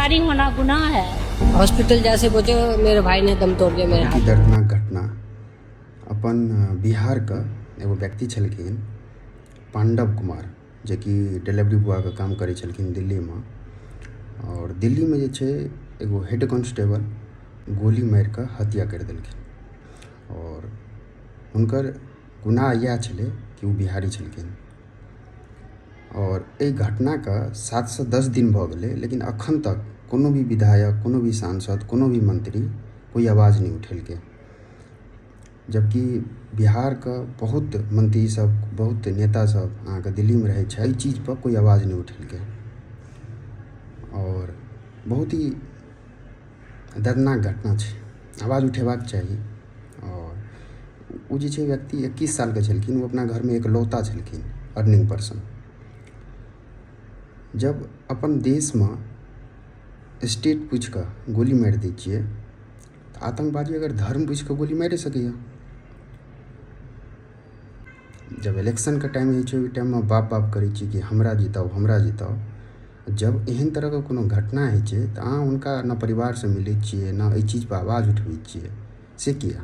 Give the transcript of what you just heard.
बिहारी होना गुनाह है। हॉस्पिटल जैसे पहुंचे, मेरे भाई ने दम तोड़ दिया मेरे ई हाथ। दर्दनाक घटना अपन बिहारके एगो व्यक्ति छलखिन पाण्डव कुमार, जेकि डिलीवरी बॉयके काम करै छलखिन दिल्लीमे। आओर दिल्लीमे जे छै एगो हेड कांस्टेबल गोली मारिकऽ हत्या करि देलखिन आओर हुनकर गुनाह इएह छलै कि ओ बिहारी छलखिन। आओर एहि घटनाके 7सँ 10 दिन भऽ गेलै, लेकिन अखन तक कोनो भी विधायक, कोनो भी सांसद, कोनो भी मंत्री कोइ आवाज नहि उठेलकै। जबकि बिहारके बहुत मंत्री सब, बहुत नेता सब अहाँके दिल्लीमे रहै छै, एहि चीजपर कोइ आवाज नहि उठेलकै। आओर बहुत ही दर्दनाक घटना छै, आवाज उठेबाक चाही। आओर ओ जे छै व्यक्ति 21 सालके छलखिन, ओ अपना घरमे एकलौता छलखिन अर्निंग पर्सन। जब अपन देशमे स्टेट पूछि कऽ गोली मारि दै छियै तऽ आतङ्कवादी अगर धर्म पूछि कऽ गोली मारि सकैए। जब इलेक्शनके टाइम होइ छै, ओहि टाइममे बाप बाप करै छियै कि हमरा जिताउ, हमरा जिताउ। जब एहन तरहके कोनो घटना होइ छै तऽ अहाँ हुनका ने परिवारसँ मिलै छियै, ने एहि चीजपर आवाज उठबै छियै, से किया?